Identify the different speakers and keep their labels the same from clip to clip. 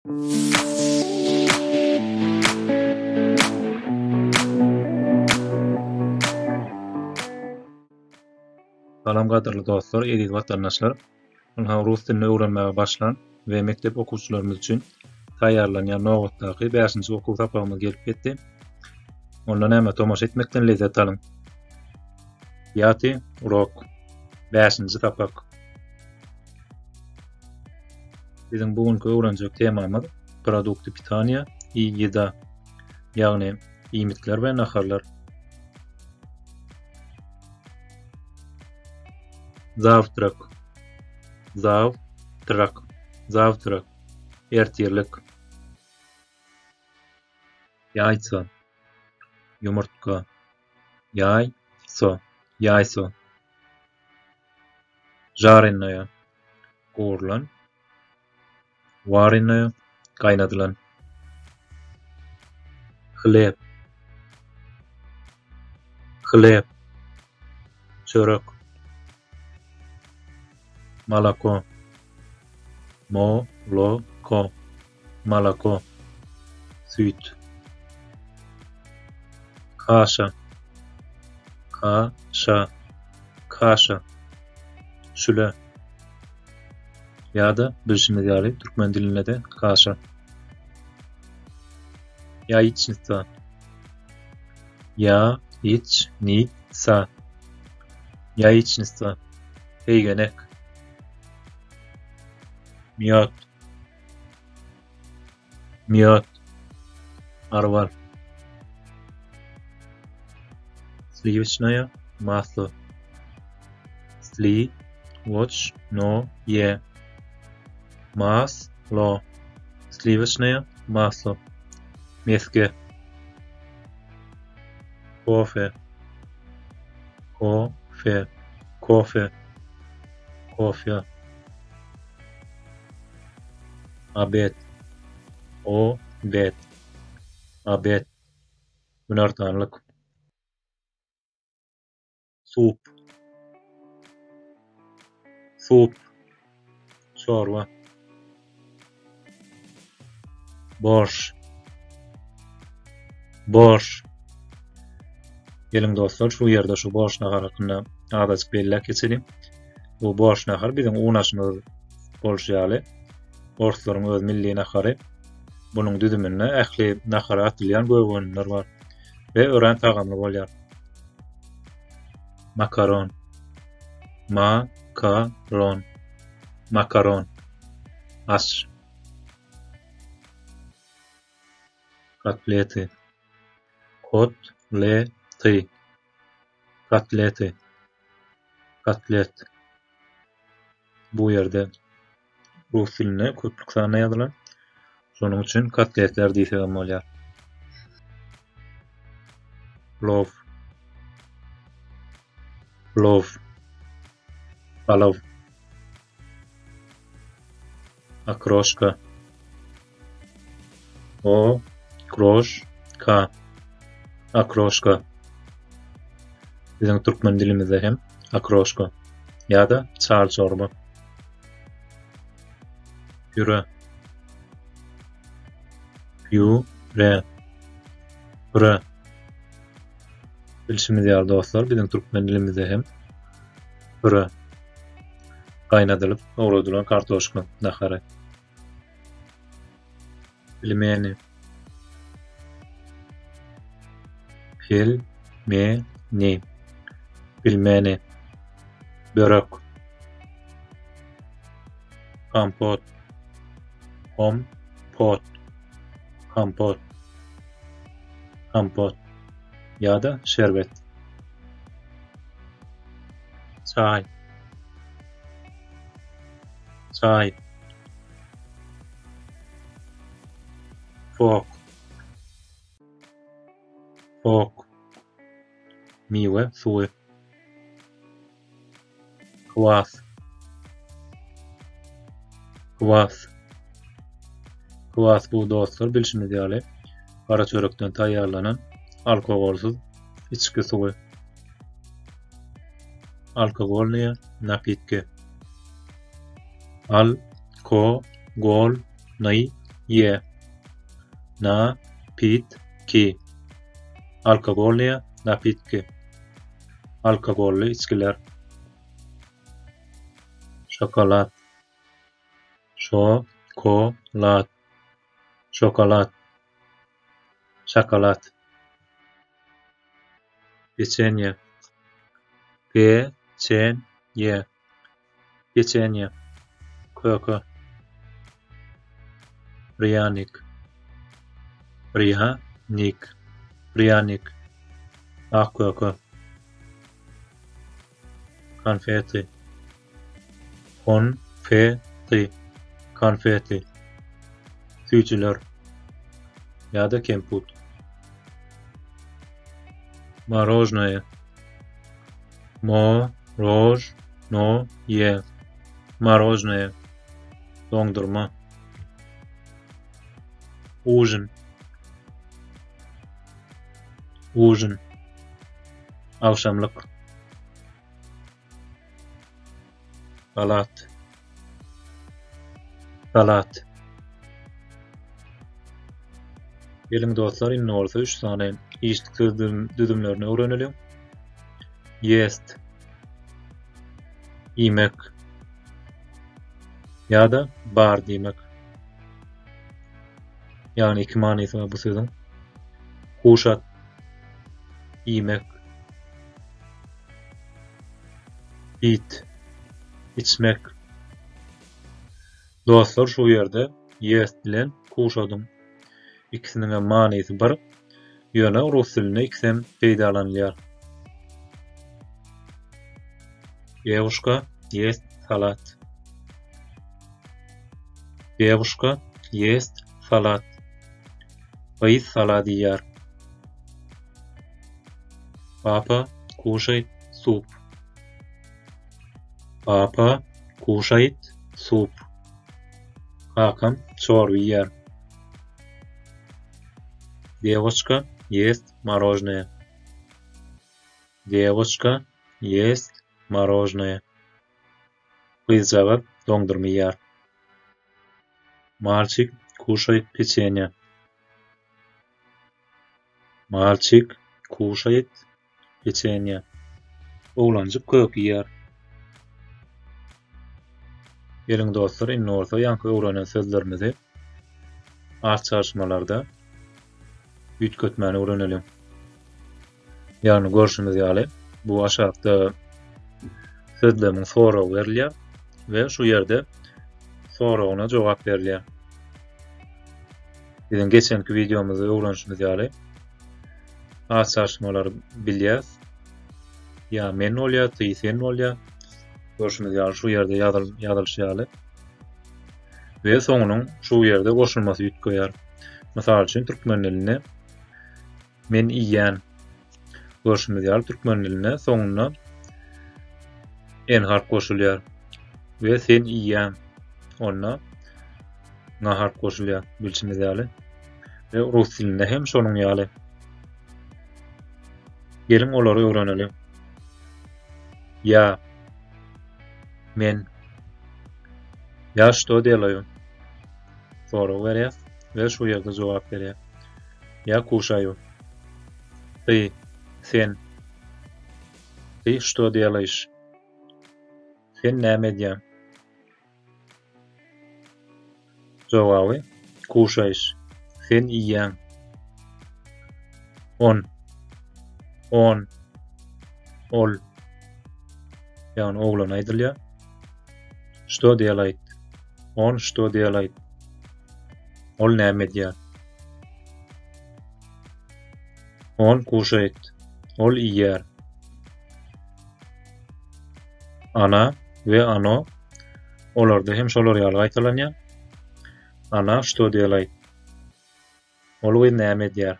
Speaker 1: Salam gadyrly dostlar, eziz watandaşlar. Ynha rus dilini öwrenmäge başlan we mekdep okuwçylarymyz üçin taýýarlanýan nobatdaky bäşinji okuw sapagymyz gelip ýetdi. Onda näme, tomaşa etmekden lezzet alyň. Ýaty urok. Bäşinji sapak. Biziň bu günki öwrenjek temamyz produkty pitaniýa i ýeda, ýagny iýmitler we naharlar. Zawtrak. Zaw-trak. Zawtrak. Ertirlik. Ýaýça. Ýumurtga. Ýaý-so. Ýaýso. Žarennoýa. Gowrulan. Warennoýa. Gaýnadylan. Hleb. Hleb. Çörek. Moloko. Mo-lo-ko. Moloko. Süýt. Kaşa. Ka-şa. Kaşa. Şüle. Ýa-da bilşimiz ýaly türkmen dilinde-de kaşa. Ýaýçnitsa. Ýa-iç-ni-sa. Ýaýçnitsa. Heýgenek. Mýod. Mýod. Arwar. Sliwiçnoýe maslo. Sli-woç-no-ýe. Mas-lo. Sliwiçnoýe maslo. Mesge. Kofe. Ko-fe. Kofe. Kofýa. Obed. O-bed. Obed. Günortanlyk. Sup. Sup. Çorba. Borş. Borş. Geliň dostlar, şu ýerde şu borş nahar hakynda azajyk belläp geçeliň. Bu borş nahar biziň unaşymyz bolşy ýaly, orslaryň öz milli nahary. Bunuň düzüminde ähli nahara atylýan gök önümler bar we örän tagamly bolýar. Makaron. Ma ka ron. Makaron. Aş. Kotlety. Kot le ty. Kotlety. Kotlet. Bu ýerde rus dilinde köplük sanda ýazylan. Şonuň üçin kotletler diýsegem bolýar. Plow. Plow. Palaw. Okroşka. O kroş ka. Okroşka. Biziň türkmen dilimizde hem okroşka ýa-da çal çorba. Püre. Püre. Püre. Bilşimiz ýaly dostlar, biziň türkmen dilimizde hem püre gaýnadylyp owradylan kartoşka nahary. Pilmeni. Pil me ni. Pilmeni. Börek. Kompot. Kom pot. Kompot. Kompot. Ýa-da şerbet. Çaý. Çaý. Sok. Sok. Miwe suwy. Kwas. Kwas. Kwas bu dostlar bilşimiz ýaly gara çörekden taýýarlanan alkogolsyz içki suwy. Alkogolnyýe napitki. Al ko gol ny. Ýe. Na, pit, ki. Alkogolnyýe napitki. Alkogolly içgiler. Şokolad. Şo, ko, lad. Şokolad. Şokolad. Peçenýe. Pe, çen, ýe. Peçenýe. Köke. Prýanik. Prýa, nik. Prýanik. Ak köke. Konfeti. Kon, fe, ti. Konfeti. Süýjüler. Ýa-da kemput. Morožnoýe. Mo, rož, no, ýe. Morožnoýe. Doňdurma. Ujin. Ujin. Agşamlyk. Salat. Salat. Geliň dostlar, indi bolsa 3 sany işlik söz düzümlerini öwreneliň. Jest. Iýmek. Ýa-da bar diýmek. Ýagny iki manysy bar bu sözüň. Kuşat. Iýmek. Pit. Içmek. Dostlar şu ýerde jest bilen kuşadyň ikisiniň hem manysy bir. Ýöne rus dilinde ikisem peýdalanylýar. Dewuşka jest salat. Dewuşka jest salat. Gyz salat iýýär. Papa kuşaýt sup. Papa kuşaýt sup. Kakam çorba iýýär. Dewoçka jest morožnoýe. Dewoçka jest morožnoýe. Gyzjagaz doňdurma iýýär. Malçik kuşaýt peçenýe. Malçik kuşaýt peçenýe. Oglanjyk kök iýýär. Geliň dostlar, indi bolsa ýaňky öwrenen sözlerimizi az çalyşmalarda üýtgetmäni öwreneliň. Ýagny görşümiz ýaly, bu aşakda sözlemiň soragy berilýär we şu ýerde soragyna jogap berilýär. Biziň geçenki wideomyzda öwrenişimiz ýaly, az çalyşmalary bilýäs. Ýa men bolýar, ty sen bolýar. Görşümiz ýaly şu ýerde ýazyl ýazylyşy ýaly. We soňunyň şu ýerde goşulmasy üýtgeýär. Mysal üçin türkmen dilinde men iýýän görşümiz ýaly türkmen dilinde soňunda n harp goşulýar we sen iýýän onda n harp goşulýar bilşimiz ýaly. We rus dilinde hem şonuň ýaly. Geliň olary öwreneliň. Ýa. Men. Ýa şto delaýu? Sorag berýär we şu ýerde jogap berýär. Ýa kuşaýu. Ty. Sen. Ty şto delaýyş? Sen näme edýäň? Jogaby, Kuşaýyş. Sen iýýäň. On. On. Ol. Ýagny oglana aýdylýar. Şto delaýt? On şto delaýt? Ol näme edýär? On kuşaýt. Ol iýýär. Ana we ano olarda hem şolar ýaly gaýtalanýar. Ana şto delaýt? Ol gyz näme edýär?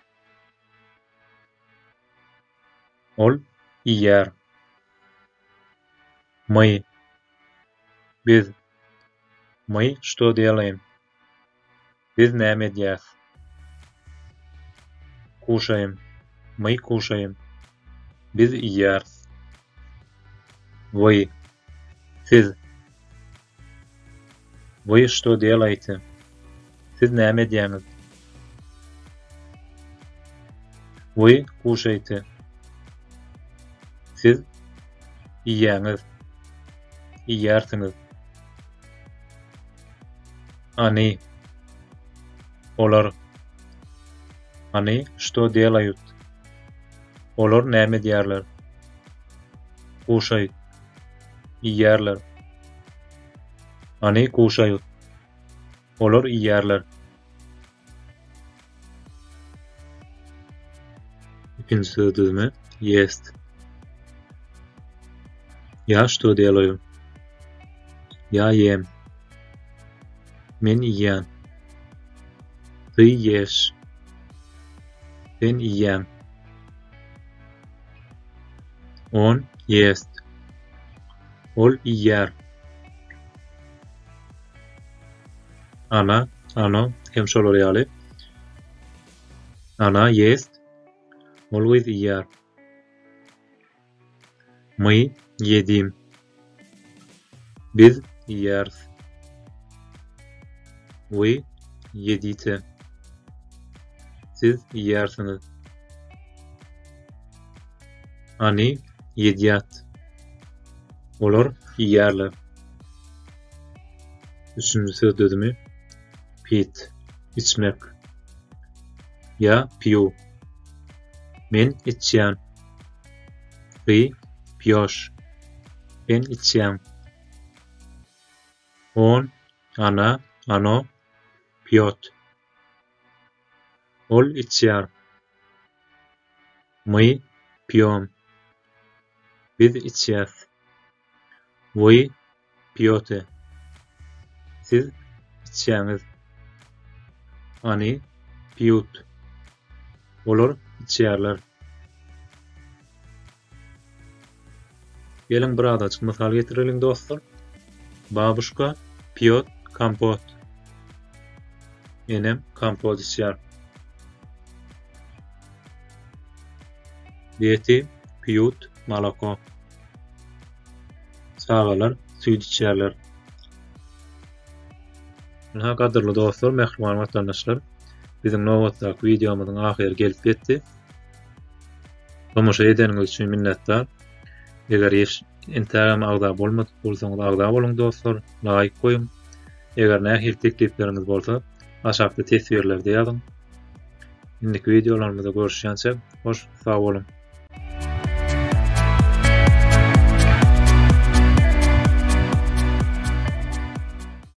Speaker 1: Ol iýýär. My. Biz. My şto delaýem? Biz näme edýäs? Kuşaýym. My kuşaýym. Biz iýýäris. Wy. Siz. Wy şto delaýte? Siz näme edýäňiz? Wy kuşaýte. Siz iýýäňiz. Iýýärsiňiz. Ani. Olar. Ani şto delaýut? Olar näme edýärler? Kuşaýut. Iýýärler. Ani kuşaýut. Olar iýýärler. Ikinji söz düzümi jest. Ýa şto delaýu? Ýa ýem. Men iýýän. Ty ýeş. Sen iýýäň. On jest. Ol iýýär. Ana, ano hem şolar ýaly. Ana jest. Ol gyz iýýär. My ýedim. Biz iýýäris. We ýedite. Siz iýýärsiňiz. Ani ýedýat. Olar iýýärler. Üçünji söz düzümi pit, içmek. Ýa piýu. Men içýän. Ty pýoş. Sen içýäň. On, ana, ano, pýot. Ol içýär. My pýom. Biz içýäs. Wy pýote. Siz içýäňiz. Oni pýut. Olar içýärler. Geliň bir azajyk mysal getireliň dostlar. Babuşka pýot kompot. Enem kompot içýär. Deti pýut moloko. Çagalar süýt içýärler. Ynha gadyrly dostlar, mähriban watandaşlar, biziň nobatdaky wideomyzyň ahyry gelip ýetdi. Tomaşa edeniňiz üçin minnetdar. Eger entägem agza bolmadyk bolsaňyz agza boluň dostlar, laýk goýuň. Eger nähili teklipleriňiz bolsa, aşakda teswirlerde ýazyň. Indiki wideolarymyzda görüşýänçä, hoş sag boluň.